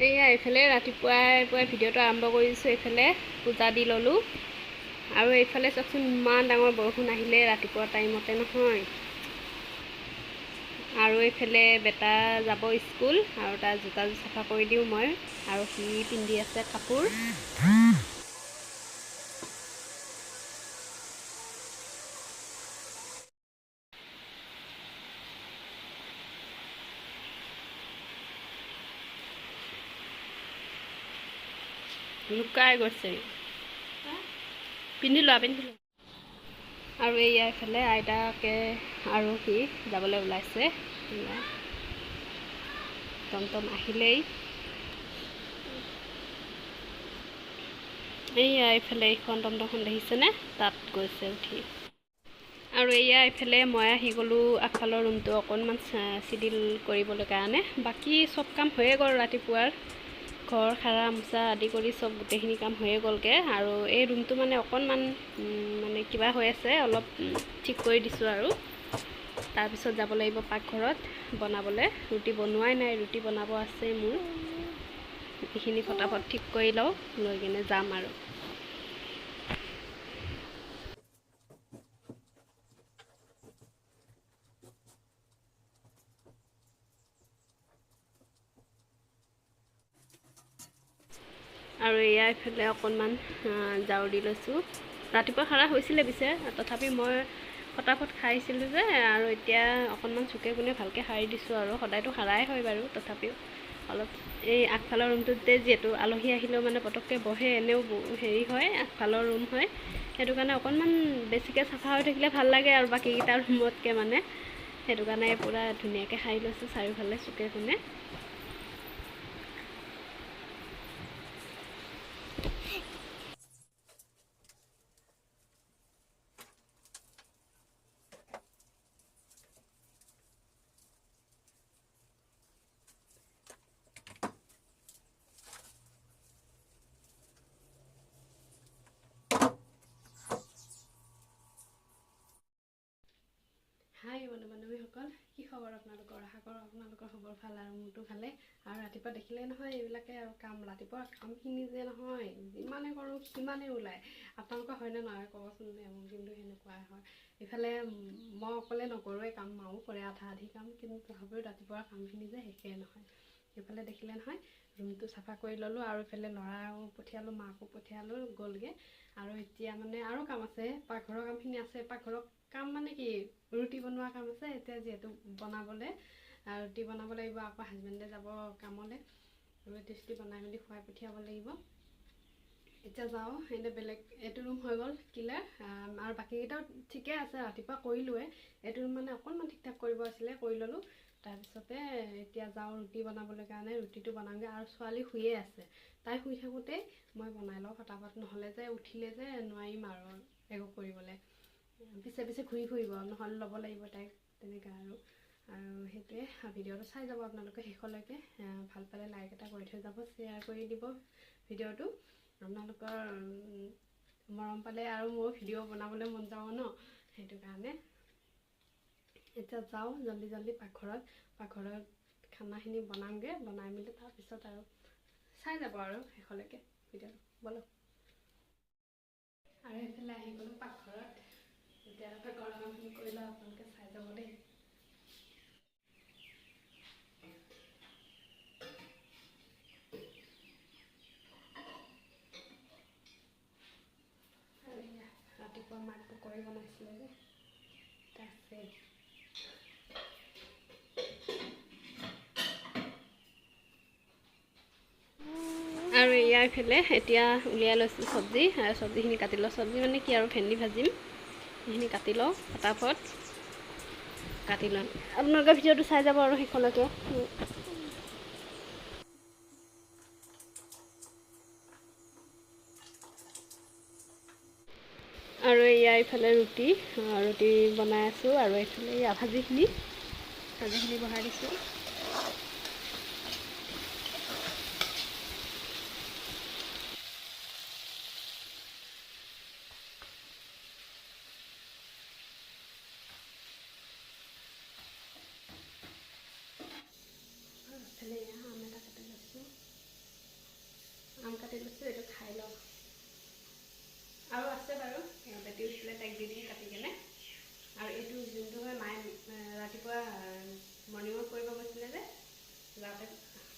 এইয়া এইফালে ৰাতিপুৱাই পুৱাই ভিডিঅ'টো আৰম্ভ কৰিছোঁ। এইফালে পূজা দি ল'লোঁ আৰু এইফালে চাওকচোন ইমান ডাঙৰ বৰষুণ আহিলে ৰাতিপুৱা টাইমতে নহয়। আৰু এইফালে বেটা যাব স্কুল আৰু তাৰ জোতাযোৰ চাফা কৰি দিওঁ মই, আৰু সি পিন্ধি আছে কাপোৰ। লুকাই গৈছে, পিন্ধি লোৱা পিন্ধি লোৱা। আৰু এইয়া এইফালে আইতাকে আৰু সি যাবলৈ ওলাইছে। টমটম আহিলেই। এইয়া এইফালে এইখন টমটমখন দেখিছেনে, তাত গৈছে উঠি। আৰু এইয়া এইফালে মই আহি গ'লোঁ আগফালৰ ৰুমটো অকণমান চিডিল কৰিবলৈ কাৰণে। বাকী চব কাম হৈয়ে গ'ল, ৰাতিপুৱাৰ ঘৰ সাৰা মোচা আদি কৰি চব গোটেইখিনি কাম হৈয়ে গ'লগৈ। আৰু এই ৰুমটো মানে অকণমান মানে কিবা হৈ আছে, অলপ ঠিক কৰি দিছোঁ আৰু। তাৰপিছত যাব লাগিব পাকঘৰত বনাবলৈ। ৰুটি বনোৱাই নাই, ৰুটি বনাব আছে মোৰ। এইখিনি ফটাফট ঠিক কৰি লওঁ, লৈ কিনে যাম আৰু। আৰু এয়া এইফালে অকণমান জাৰু দি লৈছোঁ। ৰাতিপুৱা সাৰা হৈছিলে পিছে, তথাপি মই ফটাফট খাইছিলোঁ যে, আৰু এতিয়া অকণমান চুকে কোণে ভালকৈ সাৰি দিছোঁ আৰু। সদায়তো সাৰাই হয় বাৰু, তথাপিও অলপ এই আগফালৰ ৰুমটোতে যিহেতু আলহী আহিলেও মানে পটককৈ বহে, এনেও হেৰি হয় আগফালৰ ৰুম হয়, সেইটো কাৰণে অকণমান বেছিকৈ চাফা হৈ থাকিলে ভাল লাগে আৰু বাকীকেইটা ৰুমতকৈ মানে। সেইটো কাৰণে পূৰা ধুনীয়াকৈ সাৰি লৈছোঁ চাৰিওফালে চুকে কোণে। হাই বন্ধু বান্ধৱীসকল, কি খবৰ আপোনালোকৰ? আশা কৰোঁ আপোনালোকৰ খবৰ ভাল আৰু মোৰতো ভালে। আৰু ৰাতিপুৱা দেখিলে নহয় এইবিলাকে আৰু কাম, ৰাতিপুৱা কামখিনি যে নহয় যিমানে কৰোঁ সিমানেই ওলায়। আপোনালোকৰ হয়নে নহয় ক'বচোন দেই, মোৰ কিন্তু সেনেকুৱাই হয়। ইফালে মই অকলে নকৰোঁৱেই কাম, মাও কৰে আধা আধি কাম, কিন্তু তথাপিও ৰাতিপুৱা কামখিনি যে শেষেই নহয়। এইফালে দেখিলে নহয় ৰুমটো চাফা কৰি ল'লোঁ আৰু এইফালে ল'ৰাও পঠিয়ালোঁ, মাকো পঠিয়ালোঁ, গ'লগৈ। আৰু এতিয়া মানে আৰু কাম আছে, পাকঘৰৰ কামখিনি আছে। পাকঘৰৰ কাম মানে কি, ৰুটি বনোৱা কাম আছে এতিয়া যিহেতু বনাবলৈ, ৰুটি বনাব লাগিব। আকৌ হাজবেণ্ডে যাব কামলৈ, ৰুটি চুটি বনাই মেলি খুৱাই পঠিয়াব লাগিব। এতিয়া যাওঁ, এনে বেলেগ এইটো ৰুম হৈ গ'ল ক্লিয়াৰ, আৰু বাকীকেইটাও ঠিকে আছে, ৰাতিপুৱা কৰিলোঁৱে। এইটো ৰুম মানে অকণমান ঠিক ঠাক কৰিব আছিলে, কৰি ল'লোঁ। তাৰপিছতে এতিয়া যাওঁ ৰুটি বনাবলৈ কাৰণে, ৰুটিটো বনামগৈ। আৰু ছোৱালী শুয়ে আছে, তাই শুই থাকোঁতেই মই বনাই লওঁ ফটাফট, নহ'লে যে উঠিলে যে নোৱাৰিম আৰু একো কৰিবলৈ, পিছে পিছে ঘূৰি ফুৰিব, নহ'লে ল'ব লাগিব তাইক তেনেকুৱা আৰু। আৰু সেইটোৱে, ভিডিঅ'টো চাই যাব আপোনালোকে শেষলৈকে। ভাল পালে লাইক এটা কৰি থৈ যাব, শ্বেয়াৰ কৰি দিব ভিডিঅ'টো। আপোনালোকৰ মৰম পালে আৰু মোৰ ভিডিঅ' বনাবলৈ মন যাব ন, সেইটো কাৰণে। এতিয়া যাওঁ জল্দি জল্দি পাকঘৰত, পাকঘৰত খানাখিনি বনামগৈ, বনাই মেলি তাৰপিছত আৰু চাই যাব আৰু শেষলৈকে ভিডিঅ'টো, ব'লক। আৰু এইফালে আহি গ'লোঁ পাকঘৰত, এতিয়া পাকঘৰৰ কামখিনি কৰি লওঁ, আপোনালোকে চাই যাব দেই। আৰু এয়া ৰাতিপুৱা মাক পকৰি বনাইছিলে যে, আছে। আৰু ইয়াৰ ফালে এতিয়া উলিয়াই লৈছোঁ চব্জি, আৰু চব্জিখিনি কাটি লওঁ। চব্জি মানে কি আৰু, ভেন্দি ভাজিম, সেইখিনি কাটি লওঁ ফটাফট কাটি লওঁ। আপোনালোকে ভিডিঅ'টো চাই যাব আৰু শেষলৈকে। আৰু এয়া এইফালে ৰুটি, ৰুটি বনাই আছোঁ। আৰু এইফালে এয়া ভাজিখিনি, ভাজিখিনি বহাই দিছোঁ। আম এটা কাটি লৈছোঁ।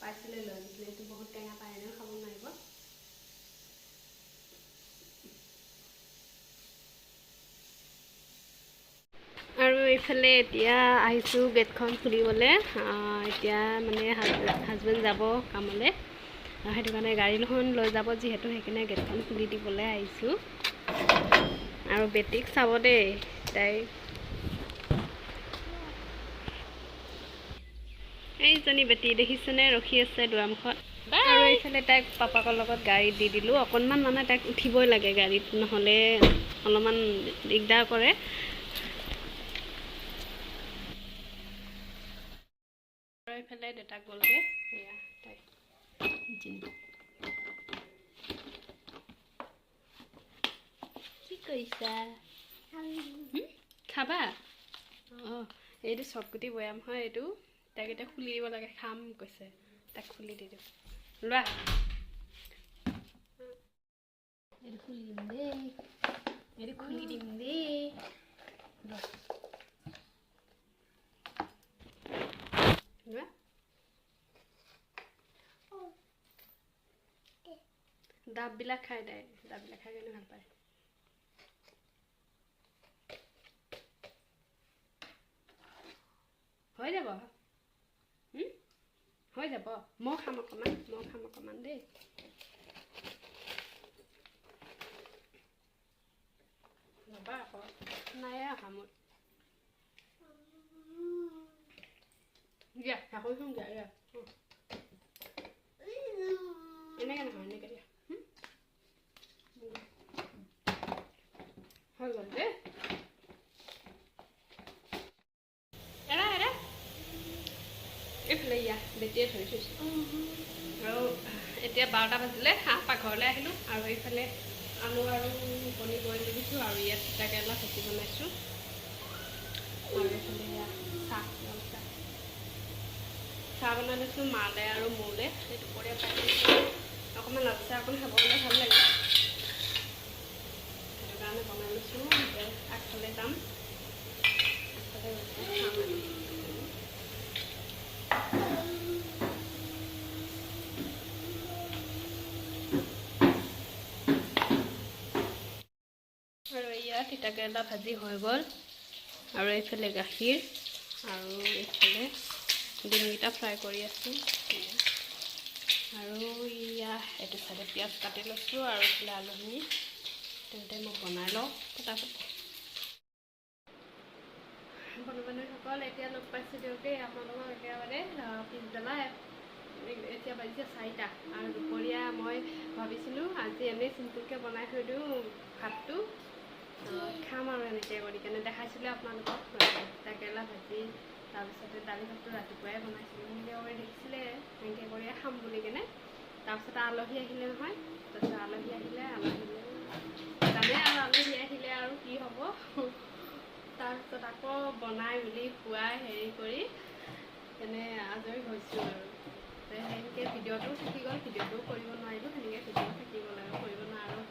পাইছিলে লৈ আনিছিলে। এইটো বহুত টেঙা পায়, এনেও খাব নোৱাৰিব। আৰু এইফালে এতিয়া আহিছোঁ গেটখন খুলিবলৈ। এতিয়া মানে হাজবেণ্ড যাব কামলৈ, সেইটো কাৰণে গাড়ীখন লৈ যাব যিহেতু, সেইকাৰণে গেটখন খুলি দিবলৈ আহিছোঁ। আৰু বেটীক চাব দেই, তাই এইজনী বেটী দেখিছেনে, ৰখি আছে দুৱাৰমুখত। আৰু এইফালে তাইক পাপাকৰ লগত গাড়ীত দি দিলোঁ। অকণমান মানে তাইক উঠিবই লাগে গাড়ীত, নহ'লে অলপমান দিগদাৰ কৰে। আৰু এইফালে দেউতাক গ'লগৈ। এয়া তাই কি কৰিছা, খাবা? অঁ, এইটো চবগুটি বৈয়াম হয়, এইটো তাইক এতিয়া খুলি দিব লাগে, খাম কৈছে, তাক খুলি দি দিওঁ। লোৱা, এইটো খুলি দিম দেই, এইটো খুলি দিম দেই। লোৱা লোৱা, ডাববিলাক খাই তাই, ডাববিলাক খাই কেনে ভাল পায়। হৈ যাব, হৈ যাব। মই খাম অকণমান, মই খাম অকণমান দেই। ৰ'বা আকৌ, নাই অহা মোৰ। দিয়া, ঢাকনিখন দিয়া, দিয়া। এনেকৈ নহয়, এনেকৈ দিয়া। হৈ গ'ল দেই। এৰা এৰা, এইফালে ইয়া বেটিয়ে ধৰি থৈছোঁ। আৰু এতিয়া 12টা বাজিলে, হাঁহ পাকঘৰলৈ আহিলোঁ। আৰু এইফালে আলু আৰু কণী বইল দি দিছোঁ। আৰু ইয়াত তিতা কেৰেলা ভাজি বনাইছোঁ। আৰু এইফালে এয়া চাহ, লাল চাহ, চাহ বনাই লৈছোঁ মালে আৰু মোলৈ। সেই দুপৰীয়া পাই অকণমান লাল চাহ অকণ খাব গ'লে ভাল লাগে, সেইটো কাৰণে বনাই লৈছোঁ। এতিয়া আগফালে যাম, আগফালে গৈ খাম। আৰু এয়া তিতা কেৰেলা ভাজি হৈ গ'ল। আৰু এইফালে গাখীৰ, আৰু এইফালে ডিমকেইটা ফ্ৰাই কৰি আছোঁ। আৰু ইয়া এইটো চাইডে পিঁয়াজ কাটি লৈছোঁ, আৰু এইফালে আলুখিনি। তেন্তে মই বনাই লওঁ ফটাফট। বন্ধু বান্ধৱীসকল, এতিয়া লগ পাইছোঁ দিয়ক দেই আপোনালোকক একেবাৰে পিছবেলা। এতিয়া বাজিছে 4টা। আৰু দুপৰীয়া মই ভাবিছিলোঁ আজি এনেই চিম্পুলকৈ বনাই থৈ দিওঁ ভাতটো, খাম আৰু এনেকৈ কৰি কেনে দেখাইছিলোঁ আপোনালোকক তিতা কেৰেলা ভাজি, তাৰপিছতে দালি ভাতটো ৰাতিপুৱাই বনাইছিলোঁ, সেনেকৈ কৰি দেখিছিলে, সেনেকৈ কৰিয়ে খাম বুলি কেনে। তাৰপিছতে আলহী আহিলে নহয়, তাৰপিছত আলহী আহিলে, আলহী জানে আৰু আলহী আহিলে আৰু কি হ'ব। তাৰপিছত আকৌ বনাই মেলি খুৱাই হেৰি কৰি তেনে আজৰি হৈছোঁ। আৰু সেনেকৈ ভিডিঅ'টোও থাকি গ'ল, ভিডিঅ'টোও কৰিব নোৱাৰিলোঁ, সেনেকৈ ভিডিঅ' থাকি গ'ল আৰু কৰিব নোৱাৰোঁ।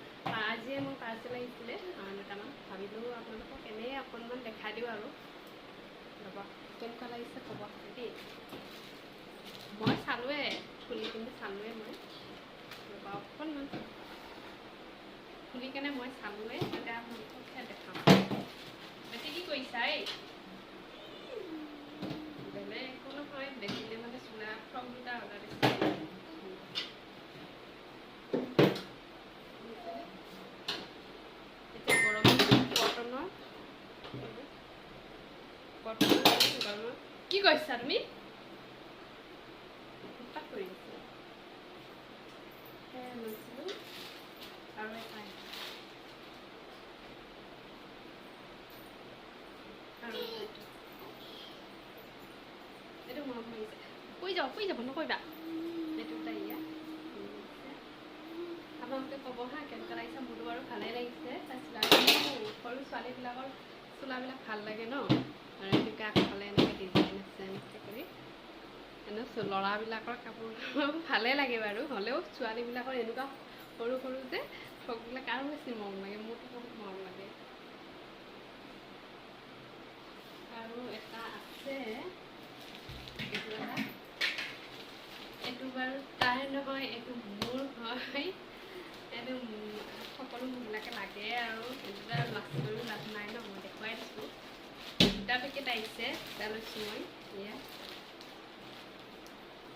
আজিয়ে মোৰ পাৰ্চেল আহিছিলে দুটামান, ভাবিলোঁ আপোনালোকক এনেই অকণমান দেখাই দিওঁ আৰু। ৰ'ব, কেনেকুৱা লাগিছে ক'ব দেই। মই চালোৱে, খুলি কিনে চালোৱে মই। ৰ'বা অকণমান খুলি কেনে মই চালোৱে, তেতিয়া আপোনালোককহে দেখাম। বেছি কি কৰিছা এই? বেলেগ একো নহয়, দেখিলে মানে চোলা ফ্ৰক দুটা অৰ্ডাৰ দিছিলে। এতিয়া গৰমত কটনৰ, কটনৰ গৰমত কি কৈছা তুমি? উৎপাত কৰি আছা। সেয়া লৈছিলোঁ। আৰু এটা, আৰু এইটো, এইটো মৰম লাগিছে। কৈ যাব, কৈ যাব, নকৰিবা। এইটো এটা ইয়া আপোনালোকে ক'ব হা কেনেকুৱা লাগিছে। মোৰতো বাৰু ভালেই লাগিছে। সৰু ছোৱালীবিলাকৰ চোলাবিলাক ভাল লাগে ন। আৰু এনেকৈ আগফালে এনেকৈ ডিজাইন আছে, এনেকৈ কৰি। এনে ল'ৰাবিলাকৰ কাপোৰ ভালেই লাগে বাৰু, হ'লেও ছোৱালীবিলাকৰ এনেকুৱা সৰু সৰু যে ফ্ৰকবিলাক আৰু বেছি মৰম লাগে। মোৰতো বহুত মৰম লাগে। আৰু এটা আছে, এইটো এটা, এইটো বাৰু তাইৰ নহয়, এইটো মোৰ হয়। এইটো সকলো মহিলাকে লাগে আৰু এইটো আৰু লাজ কৰিও লাভ নাই ন, মই দেখুৱাই দিছোঁ। দুটা পেকেট আহিছে, দুটা লৈছোঁ মই। এয়া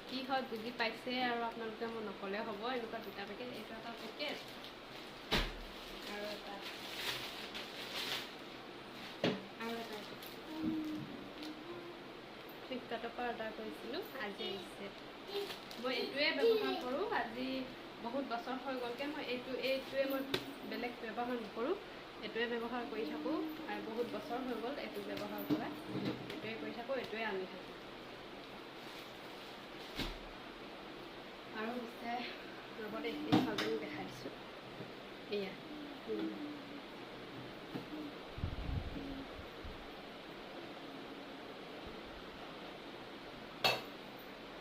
কি হয় বুজি পাইছে আৰু আপোনালোকে, মই নক'লে হ'ব। এনেকুৱা দুটা পেকেট, এইটো এটা পেকেট আৰু এটা ফ্লিপকাৰ্টৰ পৰা অৰ্ডাৰ কৰিছিলোঁ, আজি আহিছে। মই এইটোৱে ব্যৱহাৰ কৰোঁ, আজি বহুত বছৰ হৈ গ'লগৈ। মই এইটোৱে মই বেলেগ ব্যৱহাৰ নকৰোঁ, এইটোৱে ব্যৱহাৰ কৰি থাকোঁ আৰু বহুত বছৰ হৈ গ'ল এইটো ব্যৱহাৰ কৰা। এইটোৱে কৰি থাকোঁ, এইটোৱে আনি থাকোঁ। আৰু পিছে ৰ'ব দেই, এই ছোৱালীজনীক দেখাই দিছোঁ। এয়া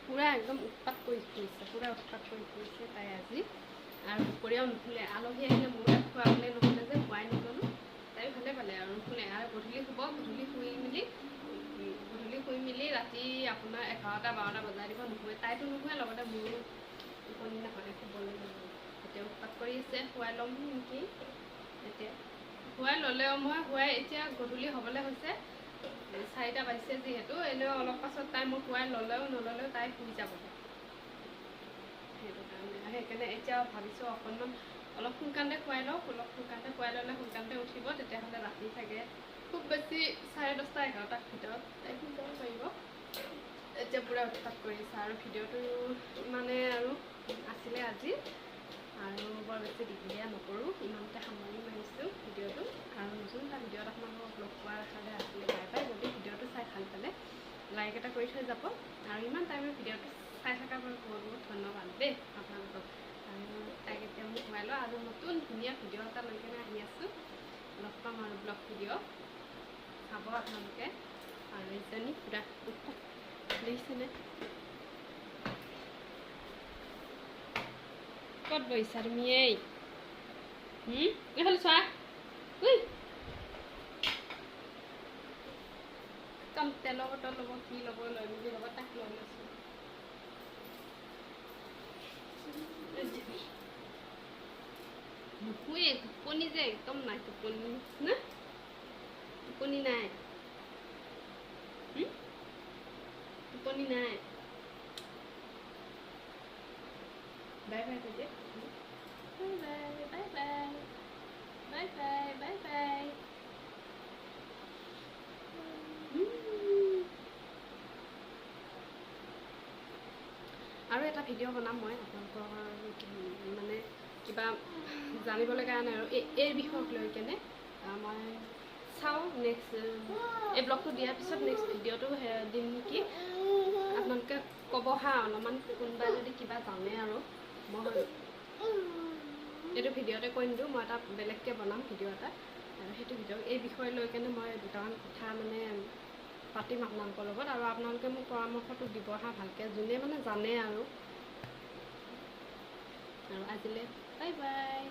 পূৰা একদম উৎপাত কৰি ফুৰিছে, পূৰা উৎপাত কৰি ফুৰিছে তাই আজি। আৰু দুপৰীয়াও নুশুলে, আলহী আহিলে মোৰ তাত খোৱাবলৈ নহ'লে যে খোৱাই নগ'লোঁ। তাই ভালে পালে আৰু নুশুলে। আৰু গধূলি শুব, গধূলি শুই মেলি ৰাতি আপোনাৰ 11টা 12টা বজাই দিব, নুশুৱে। তাইতো নুশুৱে, লগতে মোৰো টোপনি নহয়, শুবলৈ নহয়। এতিয়া উৎপাত কৰি আছে, শুৱাই ল'ম নেকি এতিয়া। শুৱাই ল'লেও মই শুৱাই এতিয়া গধূলি হ'বলৈ হৈছে, 4টা বাজিছে যিহেতু, এনেও অলপ পাছত তাই মই শুৱাই ল'লেও নল'লেও তাই শুই যাবগৈ। সেইটো কাৰণে সেইকাৰণে এতিয়া ভাবিছোঁ অকণমান অলপ সোনকালে খুৱাই লওঁ। অলপ সোনকালে খুৱাই ল'লে সোনকালে উঠিব, তেতিয়াহ'লে ৰাতি চাগে খুব বেছি 10:30 11টাৰ ভিতৰত তাই শুই যাব পাৰিব। এতিয়া পূৰা উৎপাত কৰিছে। আৰু ভিডিঅ'টো ইমানে আৰু আছিলে আজি, আৰু বৰ বেছি দীঘলীয়া নকৰোঁ, ইমানতে সামৰণি মাৰিছোঁ ভিডিঅ'টো। আৰু নতুন এটা ভিডিঅ'ত আপোনালোকক লগ পোৱাৰ আশাৰে আছিলে। Bye bye. যদি ভিডিঅ'টো চাই ভাল পালে লাইক এটা কৰি থৈ যাব। আৰু ইমান টাইমৰ ভিডিঅ'টো চাই থকাৰ বাবে বহুত বহুত ধন্যবাদ দেই আপোনালোকক। আৰু তাইক এতিয়া মোক সোমাই লওঁ আৰু নতুন ধুনীয়া ভিডিঅ' এটা লৈ কেনে আহি আছোঁ। লগ পাম আৰু ব্লগ ভিডিঅ' চাব আপোনালোকে। আৰু এইজনী পূৰা উৎপাত দেখিছেনে? ক'ত বহিছা তুমি? এই এইফালে চোৱা, একদম তেলৰ বটল ল'ব, কি ল'ব লৈ মেলি ল'ব, তাক লৈ লৈছোঁ। নুশুৱে, টোপনি যে একদম নাই, টোপনি না, টোপনি নাই, টোপনি নাই। বাই বাই কৈ দিয়া, bye bye, bye bye, bye bye, bye bye. আৰু এটা ভিডিঅ' বনাম মই আপোনালোকৰ মানে কিবা জানিবলৈ কাৰণে আৰু এই বিষয়ক লৈ কেনে মই চাওঁ। নেক্সট এই ব্লগটো দিয়াৰ পিছত নেক্সট ভিডিঅ'টো দিম নেকি, আপোনালোকে ক'ব হা অলপমান, কোনোবাই যদি কিবা জানে। আৰু মই এইটো ভিডিঅ'তে কৈ নিদিওঁ, মই এটা বেলেগকৈ বনাম ভিডিঅ' এটা, আৰু সেইটো ভিডিঅ' এই বিষয় লৈ কেনে মই দুটামান কথা মানে পাতিম আপোনালোকৰ লগত। আৰু আপোনালোকে মোক পৰামৰ্শটো দিব হা ভালকৈ, যোনে মানে জানে আৰু। আৰু আজিলৈ বাই বাই।